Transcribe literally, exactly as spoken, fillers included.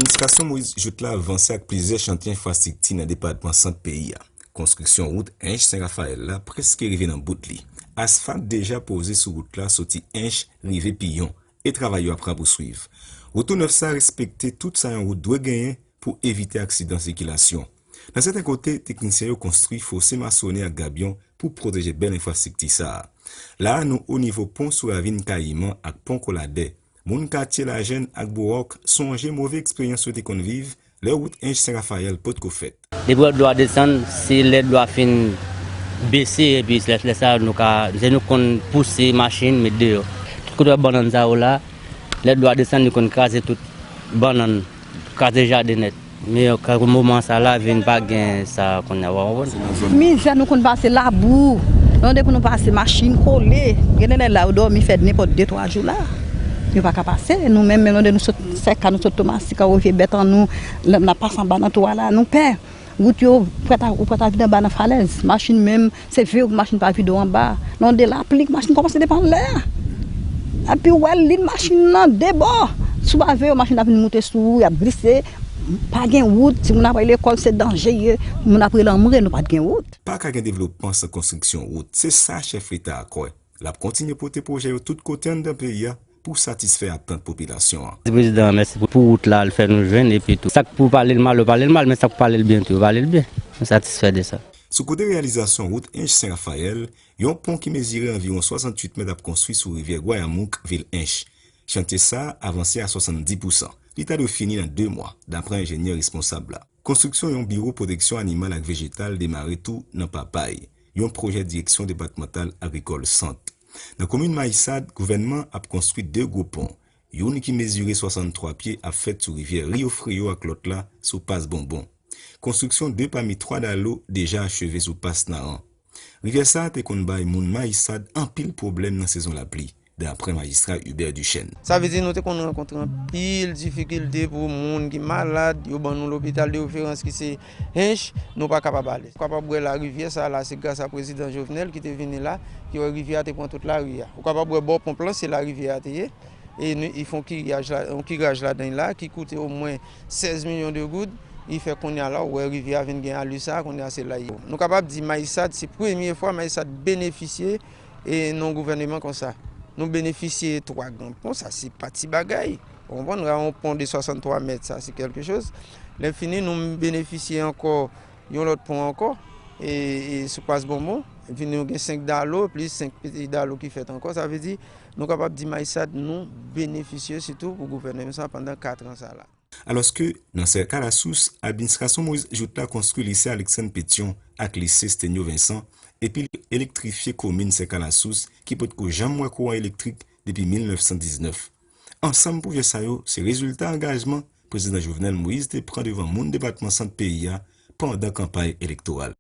Administrasyon Moïse Jouthe la vanse ak plizyè chantye enfrastrikti nan depatman Sant peyi a. Konstriksyon wout Ench Sen Rafayèl la prèske rive nan bout li. Asfalt deja poze sou wout la soti Ench rive Piyon, e travay yo ap rapouswiv. Wout tou nèf sa respekte tout sa yon wout dwe genyen pou evite aksidan sikilasyon. Nan sèten kote, teknisyen yo konstwi fose masone ak gabyon pou pwoteje bèl enfrastrikti sa a. La a, nou onivo pon sou ravin Kayiman ak pon Koladè. Moun katye Lajèn ak Bowòk sonje move eksperyans yo te konn viv lè wout Ench Sen Rafayèl potko fèt. Depi lè dlo a desann, se lè dlo a fin bese, epi lè, lè sa a, nou ka, se nou konn pouse machin, met deyò. Tout kote w wè bannann sa yo la, lè dlo a desann, li konn kraze tout bannann, kraze jaden nèt. Men, ka moman sa la, vin pa gen sa kounye a, w konprann? Mizè nou konn pase, labou. Nan de pou nou pase, machin kole. Gen de lè la, yo dòmi fè nenpòt de, twa jou la. Yo pa ka pase. Nou menm, menm nan de nou sot Sèka, nou sot Tomasik, ka wè vye bèt an nou, n ap pase anba nan twa la, nou pè. Wout yo, ou prèt a, ou prèt a vide anba nan falèz. Machin menm, se vye machin pa vide w anba. Nan de lapli, machin kòmanse depann lè a. Epi w wè lin machin nan de bò. Si w pa veye, machin ap vin moute sou ou, y ap glise. Pa gen wout, timoun ap al lekòl, se danje ye. Moun ap rele anmwe, nou pa t gen wout. Pa ka gen devlopman san konstriksyon wout, se sa chèf Leta a kwè. L ap kontinye pote pwojè yo tout kote anndan peyi a pou satisfè atant popilasyon an. Prezidan an, mèsi pou, pou wout la, l fè nou jwenn, epi tou. Sa k pou pale l mal, yo pale l mal, men sa k pou pale l byen tou, yo pale l byen. Nou satisfè de sa. Sou kote reyalizasyon wout Ench Sen Rafayèl, yon pon ki mezire anviwon swasanntuit mèt ap konstwi sou rivyè Gwayamouk, vil Ench. Chantye sa a avanse a swasanndis pousan. Li ta dwe fini nan de mwa, dapre enjenyè responsab la. Konstriksyon yon biwo pwoteksyon animal ak vejetal demare tou nan Papay, yon pwojè Direksyon Depatmantal Agrikòl Sant. Nan komin Mayisad, gouvènman ap konstwi de gwo pon. Youn ki mezire swasanntwa pye ap fèt sou rivyè Rio Frio ak lòt la sou Pas Bonbon. Konstriksyon de pami twa dalo deja acheve sou Pas Naran. Rivyè sa a te konn bay moun Mayisad anpil pwoblèm nan sezon lapli, dapre majistra Hubert Duchesne. Sa vle di nou te konn rankontre anpil difikilte pou moun ki malad, yo ban nou lopital de referans ki se Ench, nou pa kapab ale. Ou kapab wè larivyè sa a la, se gras a prezidan Jovenel ki te vini la, ki wè rivyè a te pran tout lari a. Ou kapab wè bò ponp lan, se larivyè a te ye. E nou, y fè yon kiraj la, yon kiraj ladan l la ki koute omwen sèz milyon de goud. Y fè kounye a la, ou wè rivyè a vin gen alè sa, kounye a se la l ye. Nou kapab di Mayisad, se premye fwa Mayisad benefisye e nan yon gouvèneman konsa. Nou benefisye twa gran pon, sa se pa ti bagay. Ou konprann, yon pon de swasanntwa mèt, sa se kèlke choz. Lè fini, nou benefisye ankò yon lòt pon ankò, e, e sou Pas Bonbon. Epi nou gen senk dalo, plis senk piti dalo ki fèt ankò. Sa vle di, nou kapab di Mayisad, nou benefisye sitou pou gouvèneman sa pandan kat an sa la. Alòske, nan Sèkalasous, administrasyon Moïse Jouthe la konstwi lise Alexandre Pétion ak lise Stenio Vincent, epi l elektrifye komin Sèkalasous ki potko janm wè kouran elektrik depi mil nèf san diznèf. Ansanm pwojè sa yo se rezilta angajman Prezidan Jovenel Moïse te pran devan moun depatman Sant peyi a pandan kanpay elektoral.